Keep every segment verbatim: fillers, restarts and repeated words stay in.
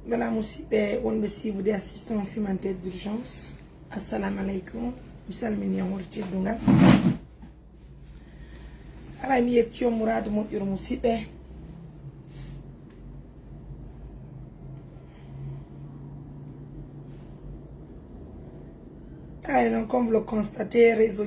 Voilà, musidɓe wonɓe suivre de assistance humanitaire d'urgence. Assalamu aleykum. Mi salmini on wonde teddungal. Haray mi yetti on muraadu moƴƴuru musidɓe. Haray noon, comme vous le constatez, réseau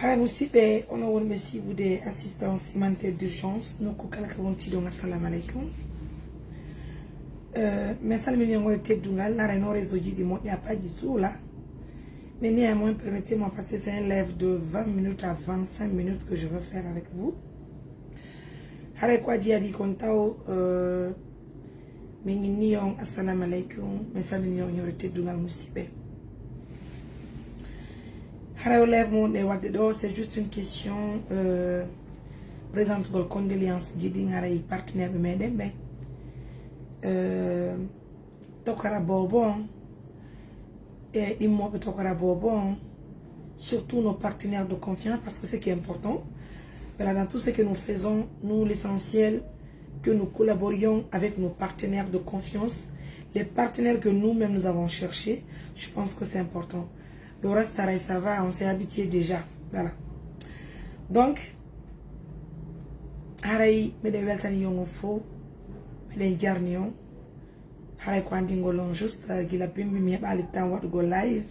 Haray musidɓe, onon wonɓe suivre de assistance humanitaire d'urgence, nokku kala ka wontiɗon, assalamu aleykum. Euh, mi salmini on wonde teddungal. Haray noon, réseau ji ɗi moƴƴa pas du tout là. Mais néanmoins, permettez-moi, parce que c'est un live de vingt minutes à vingt-cinq minutes que je veux faire avec vous. Haray ko adii adii kon taw, euh, min inni on assalamu aleykum, min salmini on e wonde teddungal musidɓe. Haray o live mo wonɗen waɗde ɗo, c'est juste une question, euh, présentugol condoléance ji ɗin haray partenaire ɓe meɗen ɓen. Euh, tokara boobo on, e ɗimmoɓe tokara boobo on, surtout nos partenaires de confiance, parce que ce qui est important, voilà, dans tout ce que nous faisons, nous, l'essentiel, que nous collaborions avec nos partenaires de confiance, les partenaires que nous-mêmes nous avons cherchés, je pense que c'est important. Le reste, haray, ça va, on s'est habitué déjà. Voilà. Donc, haray, miɗen weltani on fof, miɗen jarni on. Haray ko anndingol on juste, euh, gila bimbi mi heɓaali temps waɗugol live.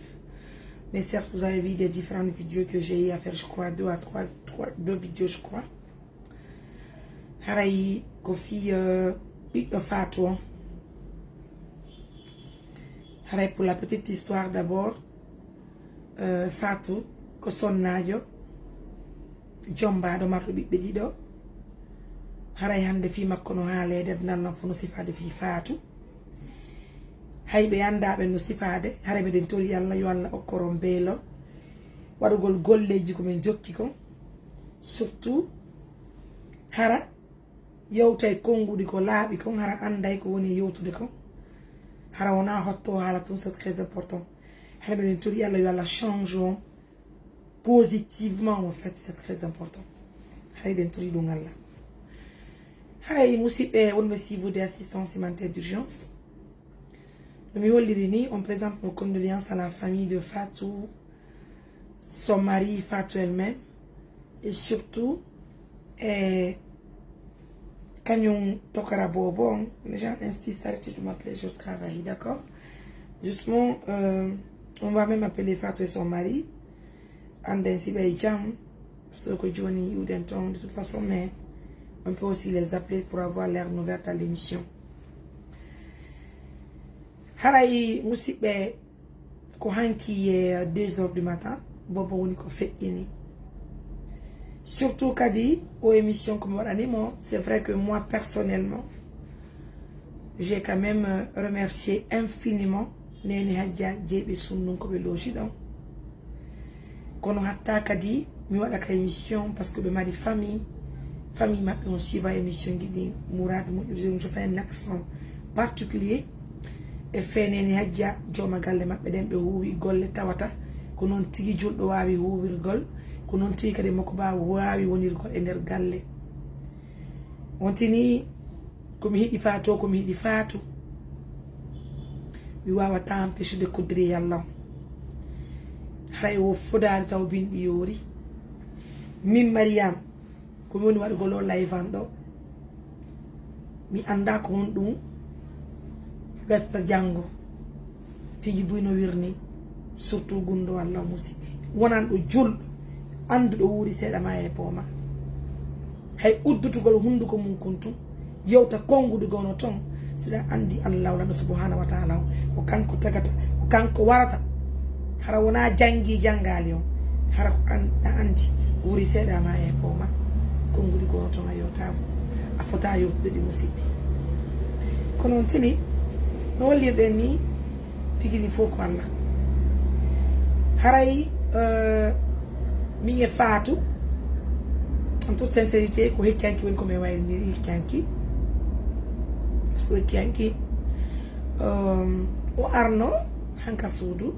Mais certes, vous avez vu des différentes vidéos que j'ai eu à faire, je crois, deux à trois, trois, deux vidéos, je crois. Haray ko fii, euh, ɓiɗɗo Fatou on. Haray, pour la petite histoire d'abord, euh, Fatou ko sonnaajo, jommbaaɗo, marɗo ɓiɓɓe ɗiɗo. Haray hannde fii makko no haaleede, aduna lan fof no sifaade fii Fatou. Hay ɓe anndaa ɓen no sifaade, haray miɗen tori Allah, yo Allah okkor on beelol waɗugol golleeji ko min jokki kon. Surtout, hara yewtay konnguɗi ko laaɓi kon, hara annday ko woni e yewtude kon. Hara wonaa hotto haala tun, c'est très important. Hara miɗen tori Allah, yo Allah change on positivement, en fait, c'est très important. Haray eɗen tori ɗum Allah. Haray musidɓe wonɓe suivre de assistance humanitaire d'urgence. No mi holliri ni, on présente nos condoléances à la famille de Fatou, son mari, Fatou elle-même, et surtout, eh, kañum tokara boobo on, les gens insistent, arrêtez de m'appeler, je travaille, d'accord? Justement, euh, on va même appeler Fatou et son mari, annden si ɓe jam, parce que ko jooni iwɗen toon, de toute façon, mais on peut aussi les appeler pour avoir leurs nouvelles dans l'émission. Haray musidɓe, ko hanki e deux heures du matin, boobo woni ko feƴƴini. Surtout kadi o émission ko mi waɗani mo, c'est vrai que moi personnellement, j'ai quand même, euh, remercié infiniment Néné Hadja Jeeɓe Sunnun ko ɓe looji ɗon. Kono hatta kadi mi waɗa ka émission parce que ɓe mari famille, famille maɓɓe on suiva émission ji ɗin. Mourad Moƴƴo, je fais un accent particulier. E feeneeni Hajja, jooma galle maɓɓe ɗen, ɓe huuwi golle tawata ko noon tigi julɗo waawi huuwirgol, ko noon tigi kadi moko ba waawi wonirgol e nder galle. On tini ko mi hiɗi Faatu, ko mi hiɗi Faatu. Mi waawata empêchude kuddiriyal lan. Haray wo fodaani taw binɗi yoori. Min Mariam, ko mi woni waɗugol o live an ɗo. Mi anndaa ko honɗum wettata janngo. Piiji buy no wirni, surtout gunndo Allah o musiɓɓe. Wonanɗo julɗo, annduɗo wuuri seeɗa ma e booma. Hay uddutugol hunnduko mum kun tun, yewta konnguɗi gono ton, siɗa anndi Allah o lanɗo subhanahu wa ta'ala on, ko kanko tagata, ko kanko warata. Hara wona janngi janngaali on, hara ko an-, a anndi wuuri seeɗa ma e booma. Konnguɗi gono ton a yewtaama, a fota yewtude ɗi musiɓɓe. Kono on tini, no hollirɗen ni, tigi ni fof ko Allah. Haray, euh, min e Fatou, en toute sincérité, ko heccanki woni ko mi waylini heccanki. Parce que heccanki, euh, o arno hanka suudu,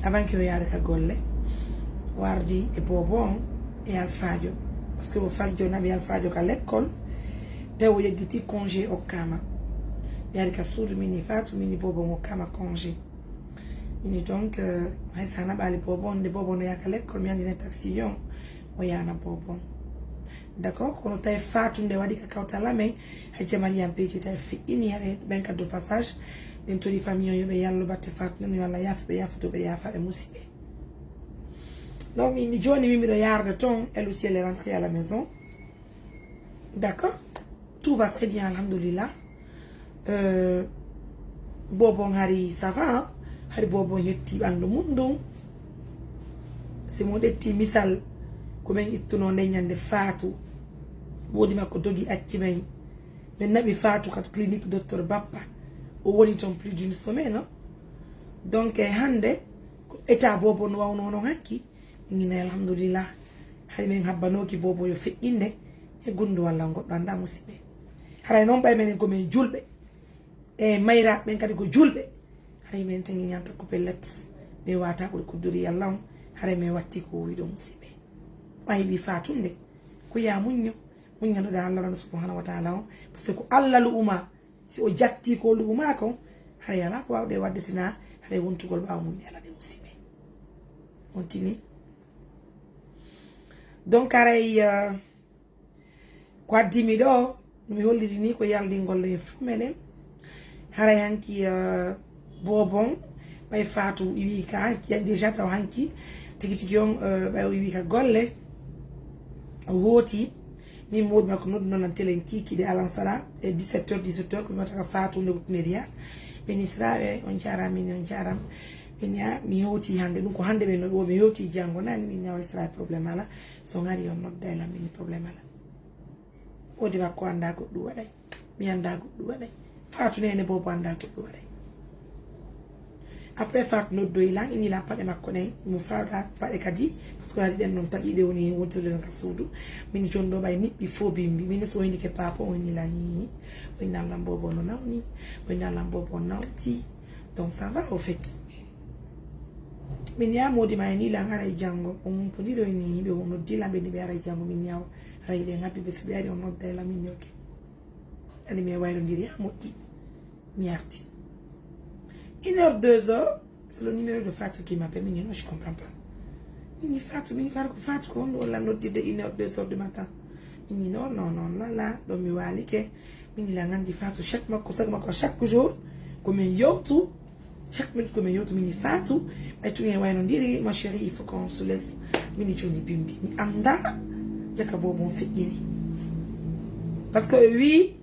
avant que o yaade ka golle. O ardi e bobo on e alfajo. Parce que o faljo naɓi alfajo ka lekkol. Tawi o yeggiti congé okkama. Mi ari ka suudu min ni Fatou, min ni bobo on okkama congé. Min ni donc, euh, hay sa naɓali bobo on, nde bobo on no yaka lekkol, mi andi ne taxi yon, o yana bobo on. D'accord, kono tawi Fatou nde waɗi ka kawtal amen, hay jamari yam peyti tawi feƴƴini haɗe ɓen ka de passage, ɓen tori famille on yo ɓe yallo batte Fatou nden, yo Allah yaafa ɓe, yaafoto ɓe, yaafa ɓe musiɓɓe. Donc, min ni joni min miɗo yarde ton, elle aussi elle est rentrée à la maison. D'accord? Tout va très bien, alhamdulillah. Euh, bobo on hari ça va, hein? Hari bobo on yetti ɓandu mum ɗum. Si mo ƴetti misal, ko min ittuno nde ñande Fatou. Woodi makko dogi acci min. Min naɓi Fatou ka clinique docteur Bappa. O woni ton plus d'une semaine, hein? Donc, eh, hannde, ko état bobo no wawno non hanki. Min ni alhamdulillah. Hari min habbanooki bobo yo feƴƴinde e gundu walla on goɗɗo annda musiɓɓe. Haray non ɓay menen ko min julɓe. E mayraɓe ɓen kadi ko julɓe. Haray min tengini en tant que pellet. Min wata ɓuri kudduri Yalla on. Haray min watti ko wiɗo musiɓɓe. Ɓay wi fatunde. Ko ya muñño. Muññanoɗa Allah on subhanahu wa ta'ala on. Parce que ko Allah luɓuma. Si o jatti ko luɓu ma kon, haray alaa ko waawɗe waɗde sina haray wontugol ɓaawo mum ɗe alaa ɗe musiɓɓe. On tini. Donc, haray, euh, ko addi mi ɗo, no mi holliri ni ko yaldingol e fof meɗen. Haray hanki, euh, bobo on, ɓay Fatou iwi ka, déjà taw hanki, tigi tigi on, euh, ɓay o iwi ka golle, o hooti, min mawɗi makko noddu noon lan telen kiikiiɗe alansara e dix-sept heures, dix-sept heures, ko mi waɗata ka Fatou nde wuttiniri ya. Ɓen Israaɓe, on jaaraama, min on jaaraama. Ɓen ya, mi hewti hannde, ɗum ko hannde ɓe noddu, mi hewti janngo nani, min ñawa Israaɓe problème ala. So ngari on nodda e lan, min problème ala. Woodi makko annda goɗɗum waɗay. Mi annda goɗɗum waɗay. Fatou nene bobo annda goɗɗum waɗay. Après Fatou noddoyi lan, inni lan paɗe makko ɗen. Mo Fatou paɗe kadi, parce que hari ɗen non taƴiɗe woni wontirde non ka suudu. Min jondo ɓay niɓɓi fo bimbi. Min so woni ke papo, o inni lan, o inni lan bobo no nawni, o inni lan bobo nawti. Donc ça va au fait. Min ya modi ma ni lan haray janngo, o mum podiro ni ɓe o noddi lan ɓe ni ɓe haray janngo, min yawa. Haray ɗen habbi ɓe si ɓe ari o nodda e lan min yoke. Ani mi e wayrondiri ha moƴƴi. Mi arti. Une heure, deux heures, c'est le numéro de Fatou qui m'appelle. Min ni non, je comprends pas. Min ni Fatou, min ni kala ko Fatou ko honɗum walla noddirde une heure, deux heures du matin. Min ni non, non, non, la, la, ɗo mi waalike. Min ni la nganndi Fatou, chaque makko, chaque makko, chaque jour, ko min yewtu. Chaque minute ko min yewtu, min ni Fatou, ɓay tun en waynondiri, ma chérie, il faut qu'on se laisse. Min ni jooni bimbi. Mi annda, jaka bobo on feƴƴini. Parce que o wi,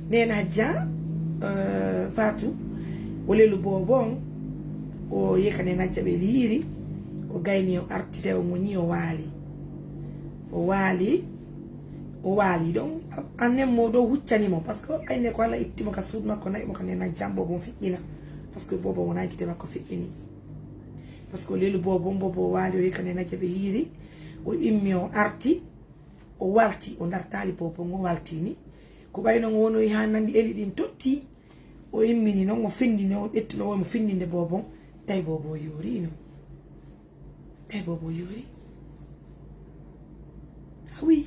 Nena Hajja, euh, Fatou, o lelu bobo on, o yeka Nena Hajja ɓe liiri, o gayni o arti tawi o muñi o waali. O waali, o waali ɗon, annen mo ɗo huccani mo, parce que ayne ko Allah itti mo ka suudu makko, nayi mo ka Nena Hajja bobo on feƴƴina, parce que bobo wona gite makko feƴƴini. Parce que o lelu bobo on, bobo o waali, o yeka Nena Hajja ɓe hiiri, o immi o arti, o walti, o dartaali bobo on, o waltini. Ko ɓay non o wonoyi haa nandi eli ɗin totti, o immini non, o findini, o ƴettuno o mo findinde bobo on, tawi bobo o yooriino. Tawi bobo o yoori. A wi.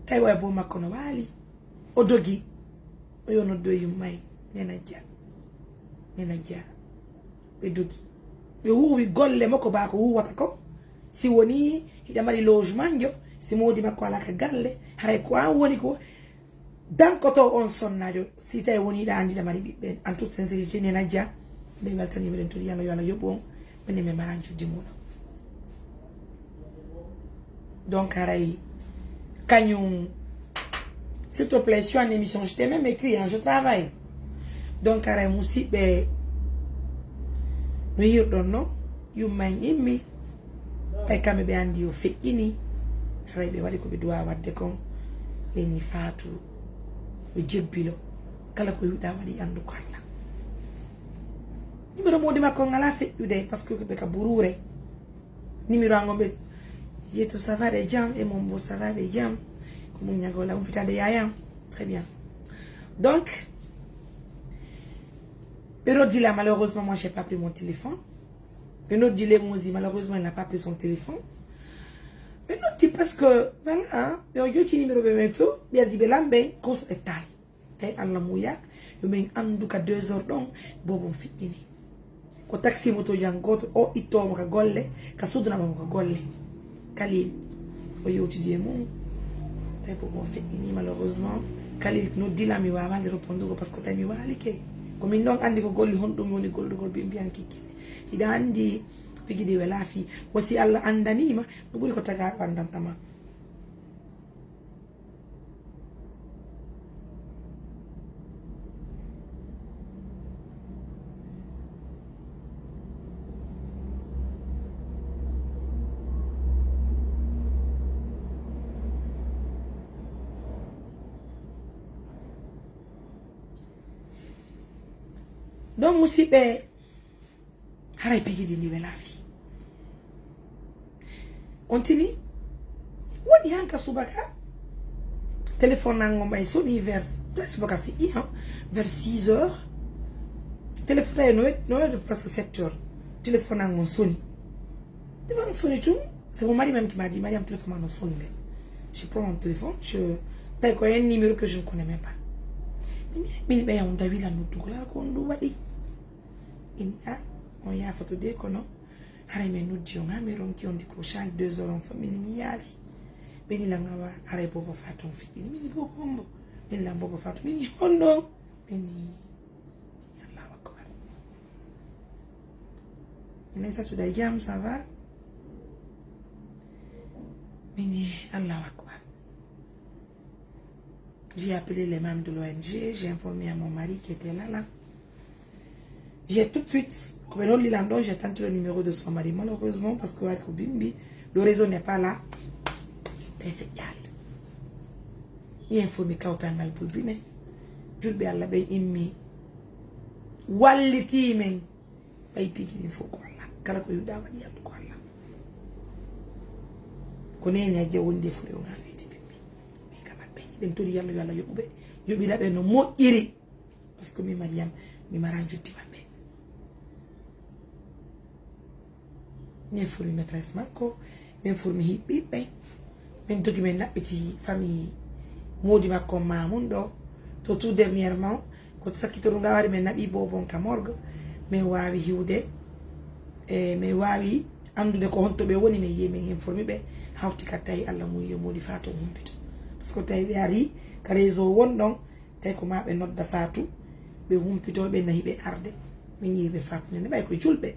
Tawi way bo makko no waali. O dogi. O yo noddo yummay. Nena Hajja. Nena Hajja. Ɓe dogi. Ɓe huuwi golle makko, ba ko huuwata ko. Si woni hiɗa mari logement jo, si moodi makko alaa ka galle, haray ko an woni ko dankoto on sonnaajo. Si tawi woni hiɗa anndi hiɗa mari ɓiɓɓe, en toute sincérité, Nena Dia, miɗo weltanii, miɗen todi Yalla, yo Alla yoɓu on, minen min maran cuddi muɗum. Donc, haray kañum, s'il te plaît, si on émission, je t'ai même écrit, hein, je travaille. Donc, haray musidɓe, no yirɗon non, yumma en immi, ɓay kamɓe ɓe anndi o feƴƴini, haray ɓe waɗi ko ɓe duwa waɗde kon, ɓe ni Faatu o jebbilo, kala ko wiɗa waɗi anndu ko Alla. Numéro moodi makko on alaa feƴƴude, parce que ɓe ka buruure. Numéro an on ɓe, yetu ça va de jam, e mon bo ça va de jam. Ko muññagol la, umpitade yayam. Très bien. Donc, ɓe noddi la, malheureusement, moi, j'ai pas pris mon téléphone. Ɓe noddi Lemosi, malheureusement, il n'a pas pris son téléphone. Ɓe noddi parce que, voilà, hein, ɓe o joti numéro ɓe ɓen fof, ɓe addi ɓe lamɓe, contre état. Tawi Alla muuya, yo min anndu ka deux heures ɗon, boobo on feƴƴini. Ko taxi moto jan gooto, o ittoo mo ka golle, ka sudunama mo ka golle. Kalil, o yewtidi e mum. Tawi boobo on feƴƴini, malheureusement. Kalil noddi lan, mi waawaali repondugo, parce que tawi mi waalike. Ko min ɗon anndi ko golli, honɗum woni gollugol, mbi-, mbiyan kikkine. Hiɗa anndi, pigi ɗi welaa fii. Wo si Alla anndaniima, no ɓuri ko tagaaɗo anndanta ma. Donc, musidɓe, haray pigi ɗi ndi welaa fii. On tini, woni han ka subaka, téléphone an on ɓay soni vers, presque subaka feƴƴi, hein, vers six heures. Téléphone tawi no wed-, no wed presque sept heures. Téléphone an on soni. Téléphone soni tun, c'est mon mari même qui m'a dit, Mariam, téléphone ma no soni de. Je prends mon téléphone, je, tawi ko un numéro que je ne connais même pas. Min, min ɓeya on dawila noddugol, ala ko on ɗum waɗi. Min, ah, on yaafoto de, kono haray min noddi on, ha min ronki on décrochage deux heures on fof, min mi yaali. Min lan awa, haray boobo Faatu on feƴƴini, min boobo hombo. Min lan boobo Faatu, min honno. Min, Allahu akbar. Min Aysatu da jam, ça va? Min, Allahu akbar. J'ai appelé les membres de l'O N G, j'ai informé à mon mari qui était là, là. J'ai tout de suite, ko ɓe holli lan ɗon, j'ai tenté le numéro de son mari. Malheureusement, parce que waɗi ko bimbi, le réseau n'est pas là. Tawi feƴƴaali. Mi informi kawtal ngal bulbine. Julɓe Alla ɓen immi. Wallitii men. Ɓay piiji ɗin fof ko Alla. Kala ko yiɗa waɗi anndu ko Alla. Ko neene Hajja wondi e fure o ŋaa weeti bimbi. Ɓe ka maɓɓe. Ɓen tori Alla yo Alla yoɓu ɓe. Yoɓira ɓe no moƴƴiri. Parce que mi Mariam, mi mara joddi maɓɓe. Min furmi maîtresse makko, min furmi hiɓɓiɓɓe. Min dogi min ɗaɓɓiti famille moodi makko Mamoun ɗo. To tout dernièrement, ko sakkitoru nga wari min naɓi bobon ka morgue. Min waawi hiwde, e min waawi anndude ko honto ɓe woni, min yi'i min informi ɓe. Hawti ka tawi Alla mum yo moodi Fatou humpito. Parce que tawi ɓe ari ka réseau won ɗon, tawi ko ma ɓe nodda Fatou, ɓe humpito, ɓe nahi ɓe arde. Min yi'i ɓe Fatou nene, ɓay ko julɓe.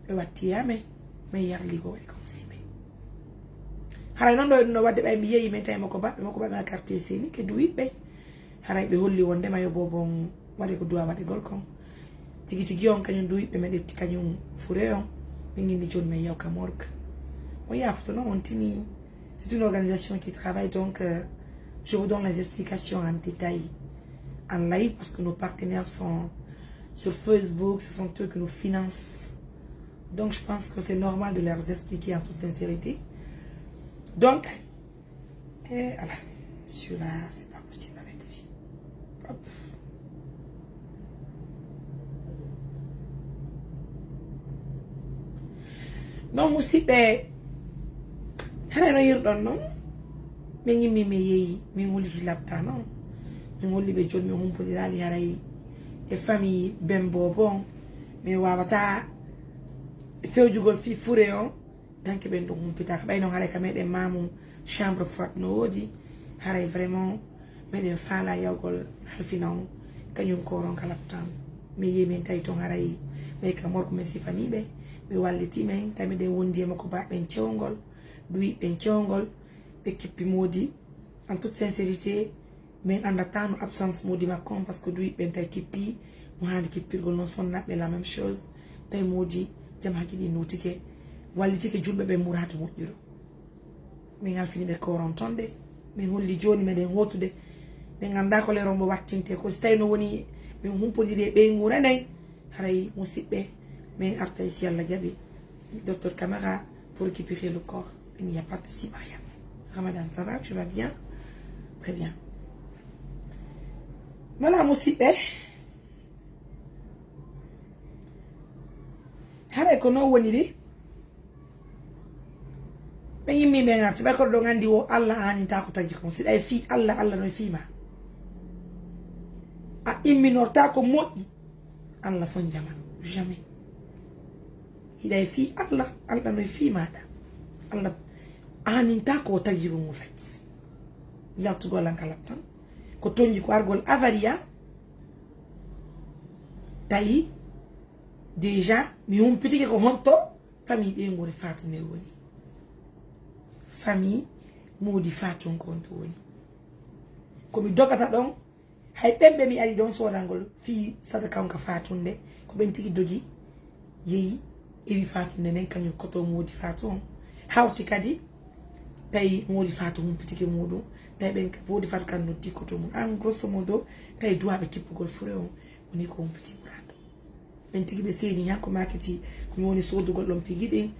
Ɓe watti amen, min yarli ko waɗi ko musiɓɓe. Haray non ɗo e ɗum no waɗde ɓay mi yeeyi min tawi makko baɓɓe makko baɓɓe ma quartier Seni ke duwiɓɓe. Haray ɓe holli wonde ma yo bobon waɗe ko duwa waɗegol kon. Tigi tigi on kañum duwiɓɓe men ɗetti kañum fure on. Min gindi jooni men yaw ka morgue. On yaafoto non on tini. C'est une organisation qui travaille, donc, euh, je vous donne les explications en détail en live parce que nos partenaires sont sur Facebook, ce sont eux qui nous financent. Donc, je pense que c'est normal de leur expliquer en toute sincérité. Donc, et voilà, celui-là, c'est pas possible avec lui. Hop. Non, musiɓɓe, hara no yirɗon non. Min immi mi yeeyi, min wulliti labta non. Min wulli ɓe jooni, min humpodiraali haray e famille ben bobon. Min wawata fewjugol fii fure on, tanke ɓen ɗum humpitaaka. Ɓay non haray ka meɗen maamu chambre froide no woodi, haray vraiment meɗen faala yawgol halfina on, kañum kooron ka laptan. Mi yi'i min tawi ton haray ɓay ka morgue men sifanii ɓe, ɓe walliti men, tawi meɗen wondi e makko ba ɓen cewngol, duwi ɓen cewngol, ɓe kippi moodi. En toute sincérité, min anndataa no absence moodi makko on, parce que duwi ɓen tawi kippi, mo haandi kippirgol non sonnaɓe la même chose. Tawi moodi jamaaji ɗi notike, wallitike julɓe ɓe muraadu moƴƴuru. Min halfini ɓe kooron ton de, min holli jooni meɗen hootude. Min anndaa ko leeron mo wattinte, ko si tawi no woni min humpondiri e ɓeynguure nden, haray musiɓɓe, min artay si Alla jaɓi. Docteur Camara pour récupérer le corps. Il n'y a pas de souci, Mariam. Ramadan, ça va, tu vas bien? Très bien. Voilà, musiɓɓe. Haray ko non woniri. Ɓe yimmi ɓe ngarti, ɓay koɗo ɗon anndi o Alla aanintaa ko taji kon. Si ɗay fii Alla, Alla no e fii ma. A imminortaa ko moƴƴi, Alla sonjama. Jamais. Hiɗa e fii Alla, Alla no e fii maaɗa. Alla aanintaa ko o taji kon, en fait. Yaltugol an ka laptan. Ko tonji ko argol avariya. Tawi, déjà, mi humpitike ko honto famille ɓeynguure Faatu nde woni. Famille moodi Faatu on ko honto woni. Ko mi dogata ɗon, hay ɓen ɓe mi ari ɗon soodangol fii sadaka on ka Faatu nde, ko ɓen tigi dogi, yehi, ewi Faatu nde nden, kañum koto moodi Faatu on. Hawti kadi, tawi moodi Faatu humpitike muɗum, tawi ɓen ka-, moodi Faatu kan noddi koto mum. En grosso modo, tawi duwaaɓe kippugol fure on, woni ko humpiti muraadu. Ɓen tigi ɓe seeni han ko makiti, ko mi woni soodugol ɗon pigi ɗin.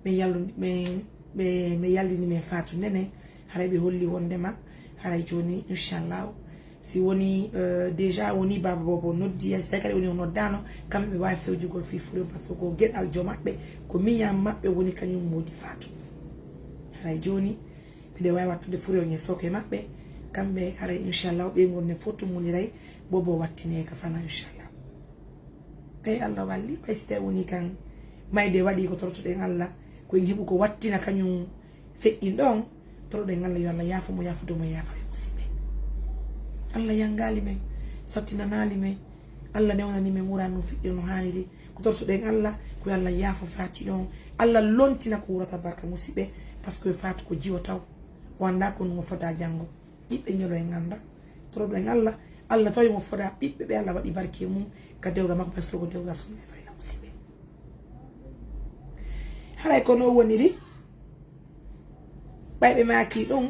Ɓe yallu-, ɓe, ɓe, ɓe yallini men Faatu Nene, haray ɓe holli wondema, haray jooni, inchallahu, si woni, euh, déjà woni baaba boobo noddi, hay si tawi kadi woni o noddaano, kamɓe ɓe waawi fewjugol fii fure, parce que ko geɗal jo maɓɓe, ko miñan maɓɓe woni kañum moodi Faatu. Haray jooni, miɗo waawi wattude fure on e sooke maɓɓe, kamɓe haray, inchallahu, ɓe ngon ne fof tummuniray, boobo wattine ka fana, inchallahu. Ɓay Allah walli, ɓay si tawi woni kan mayde waɗi ko torotoɗen Allah, ko en heɓu ko wattina kañum feƴƴin ɗon, toroɗen Allah yo Allah yaafo mo, yaafude mo, yaafa e musiɓɓe. Allah yangaali men, sattinanaali men, Allah newnani men muraadu no feƴƴira no haaniri. Ko torotoɗen Allah, ko yo Allah yaafo Faati ɗon. Allah lontina ko wurata barka musiɓɓe, parce que Faatu ko jiwo taw. O anndaa ko nungo fota janngo. Ɓiɓɓe ñolo en annda. Toroɗo en Allah, Allah tawi mo foda ɓiɓɓe ɓe Allah waɗi barke mum ka dewga makko, parce que ko dewga sunna e fayla musiɓɓe. Haray ko no woniri, ɓay ɓe maaki ɗum,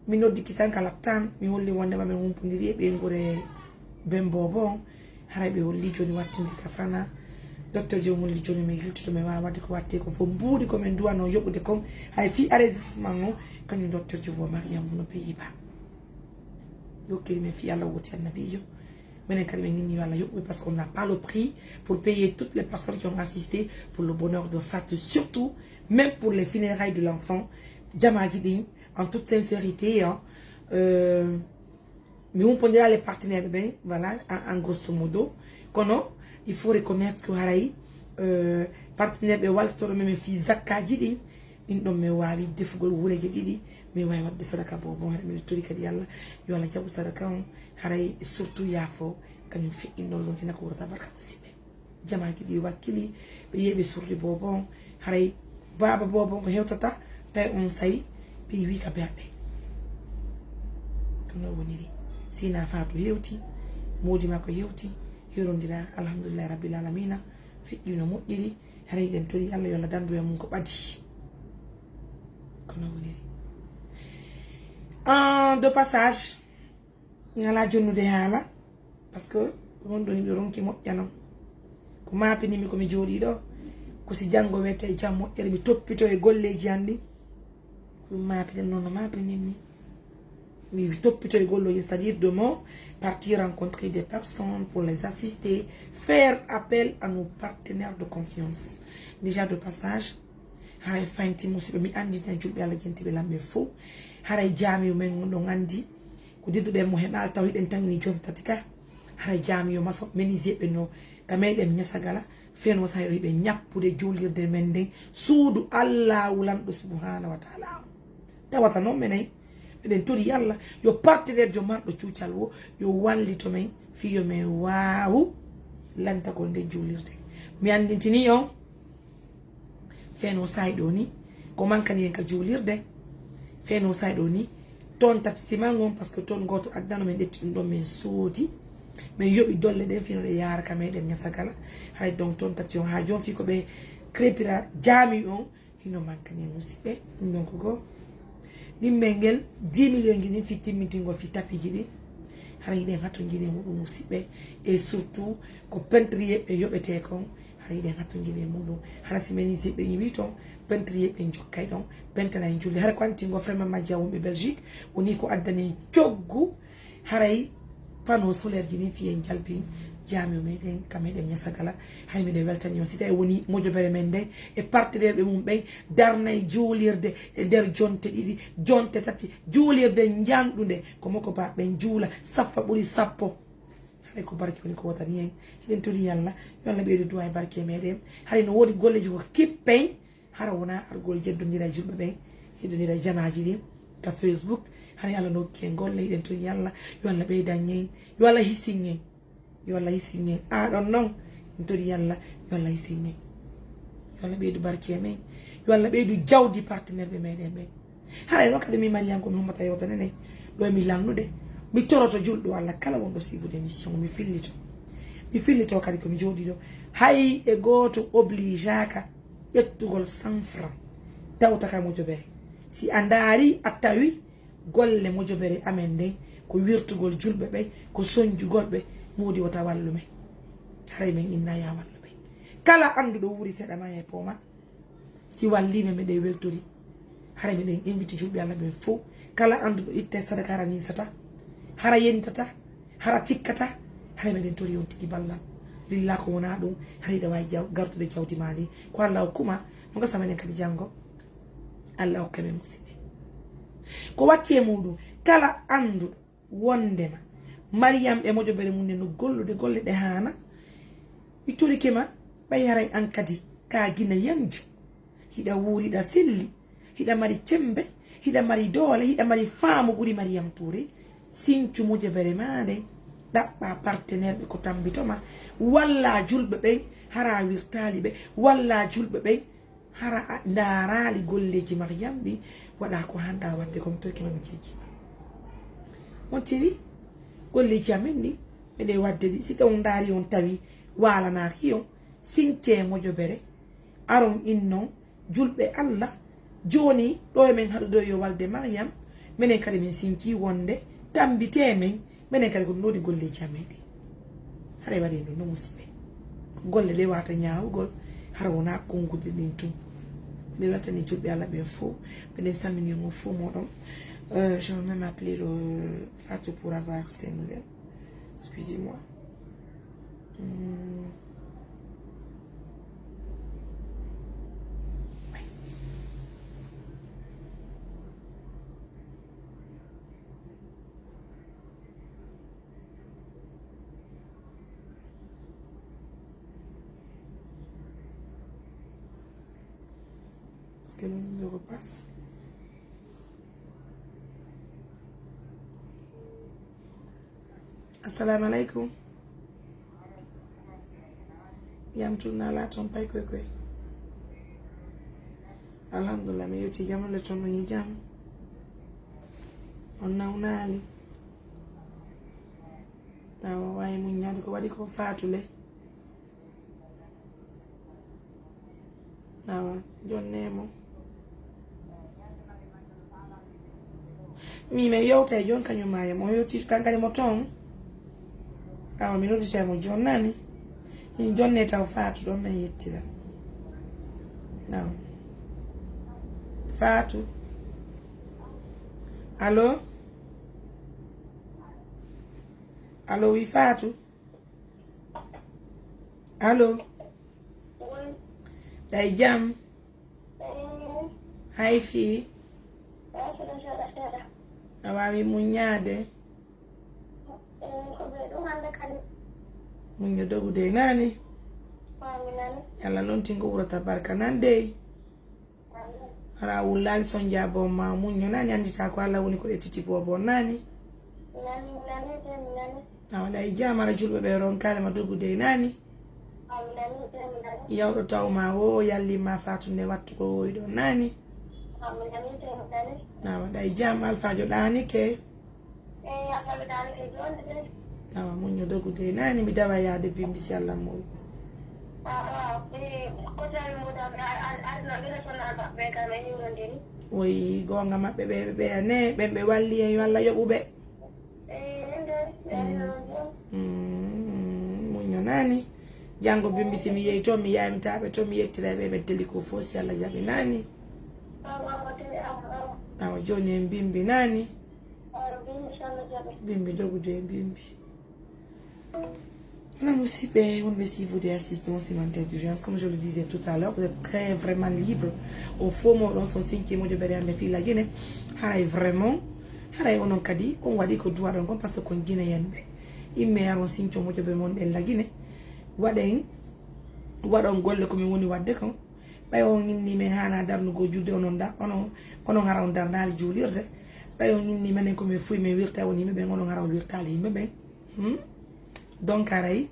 mi noddi kisan ka laptan, mi holli wondema min humpondiri e ɓeynguure Ben Bobo on. Haray ɓe holli jooni wattinde ka fana. Docteur Joe holli jooni min yiltude, min waawa waɗde ko watte ko fof. Mbuuɗi ko min duwano yoɓude kon, hay fii enregistrement on, kañum Docteur Joe wo Mariam Vuno Pays-Bas. Yokkiri min fii Allah woti annabiijo. Minen kadi min ñinni yo Allah yoɓuɓe, parce qu'on n'a pas le prix pour payer toutes les personnes qui ont assisté pour le bonheur de Fatou, surtout même pour les funérailles de l'enfant. Jamaaji ɗin, en toute sincérité, hein, euh, mi humpondira les partenaires ɓen, voilà, en, en grosso modo. Kono, il faut reconnaître que haray, euh, partenaire ɓe waltoro men fii zakkaaji ɗin, ɗin ɗon min waawi defugol wureeje ɗiɗi, min waawi waɗde sadaka boobo. Haray miɗo tori kadi Allah, yo Allah jaɓu sadaka on, haray surtout yaafo, kañum feƴƴin ɗon lontina ko wurata barka musiɓɓe. Jamaaji ɗi wakkili, ɓe yeeɓi surdi boobo on, haray baaba boobo on ko hewtata, tawi on sayi, ɓe yiwi ka berɗe. Ko no woniri. Sina Faatu hewti, moodi makko hewti, hirondira, alhamdulillahi rabbil alamina, feƴƴi no moƴƴiri, haray ɗen tori Allah yo Allah dandu e mum ko ɓadi. Ko no woniri. En de passage, mi alaa jonnude haala, parce que ko non ɗon miɗo ronki moƴƴa non. Ko maapinimi ko mi jooɗii ɗo, ko si janngo wiyete jam moƴƴere, mi toppito e golleeji an ɗin. Ko ɗum maapinen non no maapinimi. Mi toppito e golleeji, c'est-à-dire de mon partir rencontrer des personnes pour les assister, faire appel à nos partenaires de confiance. Déjà de passage, haray faynti musiɓɓe, mi anndina julɓe Allah jentiɓe lamɓe fof. Haray jaamiyo men on ɗon anndi, ko didduɗen mo heɓaali taw hiɗen tangini jonte tati ka. Haray jaamiyo maso menuisier ɓe no ka meɗen Ñasagala, Feno sahi ɗo hiɓe ñappude juulirde men nden, suudu Allaahu lanɗo subhaanahu wa taala on. Tawata noon menen, meɗen tori Alla yo partenaire jo marɗo cuucal wo, yo wallito men, fii yo men waawu lantagol nde juulirde. Mi anndintini on, feno sahi ɗo ni, ko mankani en ka juulirde, feno sahi ɗo ni, ton tati siman on, parce que ton gooto addano men ƴetti ɗum ɗon men soodi, men yoɓi dolle ɗen fino ɗe yaara ka meɗen ñasagala, haray donc ton tati on haa jooni fii ko ɓe crépira jaami on, hino mankani en musiɓɓe, ɗum ɗon ko goo. Ɗimmel ngel dix million ji ɗin fii timmintingol fii tapiji ɗin, haray hiɗen hatonjini e muɗum musiɓɓe, et surtout ko peintrier ɓe yoɓete kon, haray hiɗen hatonjini e muɗum. Hara si menuisier ɓe ñiwi ton, peintrier ɓe jokkay ɗon, pentana e julde. Hara ko antingo vraiment majja wonɓe Belgique, woni ko addani en coggu, haray panneau solaire ji ɗin fii en jalbi jaami o meɗen, ka meɗen ñasagala, haray meɗen weltani on. Si tawi woni mojobere men nden e partenaire ɓe mum ɓen darnay juulirde e nder jonte ɗiɗi, jonte tati, juulirde njanɗunde, ko moko ba ɓen juula, saffa ɓuri sappo. Haray ko barke woni ko wotani en. Hiɗen tori Alla, yo Alla ɓeydu du'a e barke e meɗen. Haray no woodi golleji ko kippen, hara wona argol yeddondira e julɓe ɓen, yeddondira e jamaaji ɗin ka Facebook. Haray Alla no hokki en golle, hiɗen tori Alla, yo Alla ɓeydan en, yo Alla hisin en. Yo Alla hisin en. Aa ɗon non, en tori Alla, yo Alla hisin en. Yo Alla ɓeydu barke e men. Yo Alla ɓeydu jawdi partenaire ɓe meɗen ɓen. Haray noon kadi mi Mariam ko mi hommata yewtere nde, ɗo e mi lannude. Mi toroto julɗo Alla kala wonɗo siifude émission, mi fillito. Mi fillito kadi ko mi jooɗi ɗo. Hay e gooto obligeaka ƴettugol cent francs tawta ka mojobere. Si a ndaari, a tawi golle mojobere amen nden ko wirtugol julɓe ɓen, ko sonjugol ɓe, moodi wota wallu men. Haray men inna ya wallu men. Kala annduɗo wuuri seeɗa ma e pooma, si walli men, meɗen weltori. Haray meɗen invite julɓe Alla ɓen fow. Kala annduɗo itte sadaka hara ninsata, hara yentata, hara tikkata, haray meɗen tori on tigi ballal. Lilla ko wona ɗum, haray hiɗa waawi jaw-, gartude jawdi ma ndi. Ko Alla hokkuma, no gasa menen kadi janngo. Alla hokka men musiɓɓe. Ko watti e muɗum, kala annduɗo wondema Mariyam e mojobere mum nde no gollude golle ɗe haana, mi torike ma, ɓay haray an kadi ka Gineyanjo, hiɗa wuuri, hiɗa selli, hiɗa mari cembe, hiɗa mari doole, hiɗa mari faamu ɓuri Mariyam Tuure, sincu mojobere ma nde, ɗaɓɓa partenaire ɓe ko tambito ma, walla julɓe ɓen hara wirtaali ɓe, walla julɓe ɓen hara a ndaaraali golleeji Mariyam ɗin, waɗa ko hannda waɗde, ko mi toyke ma mi jejji ma. On tini golleeji amen ɗin, meɗen waɗde ɗi. Si on ndaari on tawi waalanaaki on, since mojobere, aron innon julɓe Alla. Jooni ɗo e men haɗu ɗo yo walde Mariyam, menen kadi min sinci wonde tambite men, menen kadi ko noodi golleeji amen ɗi. Haray waɗi ɗum no musiɓɓe. Ko golle ɗe wata ñaawugol, hara wona konnguɗi ɗin tun. Mbiɗa weltani julɓe Alla ɓen fow. Mbiɗen salmini on fow moɗon. Euh, je vais même appeler le Fatou pour avoir ses nouvelles. Excusez-moi. Hmm. Est-ce que le numéro passe? Assalamu alaikum. Jam tun, na ala toon pay koy koy. Alhamdulillah, mi yewti jam, le toon no jam. On nawnaali. Awa, waawi muññaade ko waɗi ko Faatu le. Awa, jonne mo. Mi, mi yewta e jon kañum ma yam. O yewti kankadi mo toon. Awa, mi noddita mo jonnani. Min jonne taw Faatu ɗon men yettira. Awa. Faatu. Allo? Allo, wi Faatu? Allo? Ɗay jam? Hay fii? A waawi muññaade? Muñño dogude nani? Yalla lontin ko ɓurata barka nan dey. Hara wullaali son jaabo ma muñño nani, anndita ko Allah woni ko ɗettiti boobo nani. Awa ɗa e jam, hara julɓe ɓe ronkaali ma dogude nani. Yawɗo taw ma wo yalli ma fatunde wattu ko wowi ɗon nani. Awa ɗa e jam, alfajo ɗani ke. Awa muñño dogude nani, mi dawa yaade bimbi si Allah mowi. Woyi gonga maɓɓe ɓe ɓe ne ɓen ɓe walli en, yo Allah yoɓu ɓe. Mm, muñño nani. Janngo bimbi si mi yehi to mi yamtaɓe to mi yettira ɓe ɓe deli ko fof si Allah jaɓi nani. Awa joni en bimbi nani. Bimbi dogude e bimbi. Voilà, musidɓe wonɓe suivre et assistant commentaire d'urgence, comme je le disais tout à l'heure, vous êtes très vraiment libre. O fo moɗon son sinki moƴo ɓere ande filla Guinée. Haray vraiment, haray onon kadi on waɗi ko droit ɗon kon, parce que kon Guinéen ɓe. Imme aron sinco moƴo ɓe mon ɗen la Guinée. Waɗen, waɗon golle ko min woni waɗde kon. Ɓay on inni men haana darnugo julde, onon da, onon, onon hara on darnaali juulirde. Ɓay on inni menen ko min fuy men wirta woni yimɓe ɓen, onon hara on wirtaali yimɓe ɓen. Hmm? Donc haray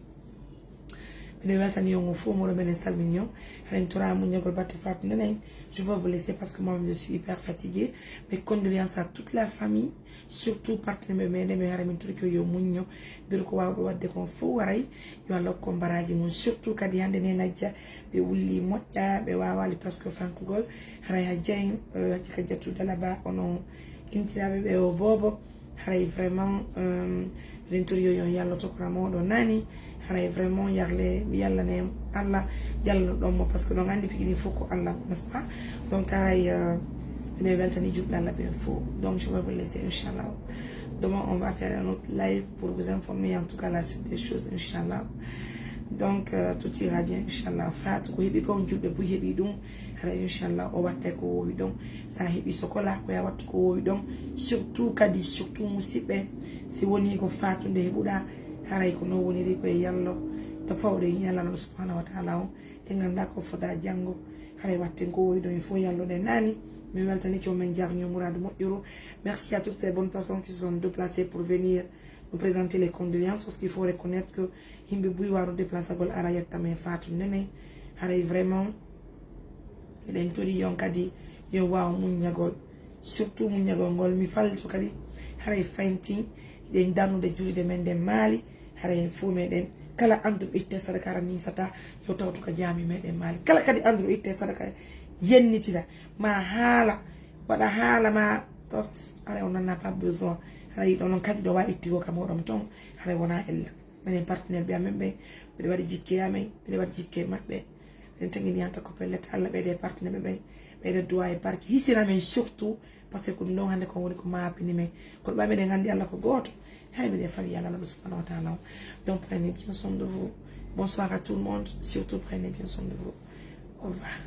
mbiɗa weltani on o fof moɗo, mbiɗa salmini on. Haɗen tora muññagol batte Fatou Neneng. Je vais vous laisser parce que moi je suis hyper fatiguée. Mes condoléances à toute la famille, surtout partenaire meɗen, mais haray min torki yo muñño. Mbir ko wawɗo wadde kon fof haray yo Allah hokku on baraji mum, surtout kadi hannde ne Najja ɓe wulli moƴƴa, ɓe wawali presque fankugol. Haray Hajja en, eh, Hajji Kajjatu Dalaba, onon intiraɓe ɓe o boobo. Haray vraiment, euh, rentori yo yon yallo tokora moɗo nani. Haray vraiment yarle, yalla ne Allah, yalla no ɗon mo, parce que ɗon andi pigini fof ko Allah, n'est-ce pas? Donc haray, euh, mbiɗa weltani julɓe Allah ɓen fof. Donc je vais vous laisser, inchallah. Demain on va faire un autre live pour vous informer en tout cas la suite des choses, inchallah. Donc euh, tout ira bien, inchallah. Fatou ko heɓi ko on julɓe buy heɓi ɗum. Hara inchallah o watte ko wowi ɗon. Sa heɓi sokola ko ya wattu ko wowi ɗon. Surtout kadi, surtout musidɓe, si woni ko fatunde heɓuɗa, haray ko non woniri ko e yallo. To fawɗe yalla non subhanahu wa ta'ala on. En ganda ko fota janngo. Haray watten ko wowi ɗon, il faut yallude nani. Mi weltanike on, men jarni on muradu moƴƴuru. Merci à toutes ces bonnes personnes qui se sont déplacées pour venir nous présenter les condoléances, parce qu'il faut reconnaître que yimɓe buy waro déplacagol ara yetta men Fatou Neneng. Haray vraiment eɗen tori yon kadi yo waw muññagol, surtout muññagol ngol. Mi fallito kadi haray fayntin hiɗen darnude julide men nden Mali. Haray en fof meɗen kala anduɗo itte sadaka ara ninsata yo tawtu ka jami meɗen Mali. Kala kadi anduɗo itte sadaka yennitira ma haala, waɗa haala ma tot, haray on nanna pas besoin. Haray yiɗo non kadi ɗo wawi ittigo ka moɗon ton. Haray wona ella. Minen partenaire ɓe amen ɓen, mbiɗa waɗi jikke amen, mbiɗa waɗi jikke maɓɓe. Minen tagini yanta ko pellet Allah ɓeyde partenaire ɓe ɓen, ɓeyde duwa e barke, hisira men surtout, parce que ko ɗum ɗon hannde ko woni ko mapini men. Kono ɓay miɗen anndi Allah ko gooto, hay miɗen fawi Allah Laɗo subhanahu wa ta'ala on. Donc prenez bien soin de vous. Bonsoir à tout le monde, surtout prenez bien soin de vous. Au revoir.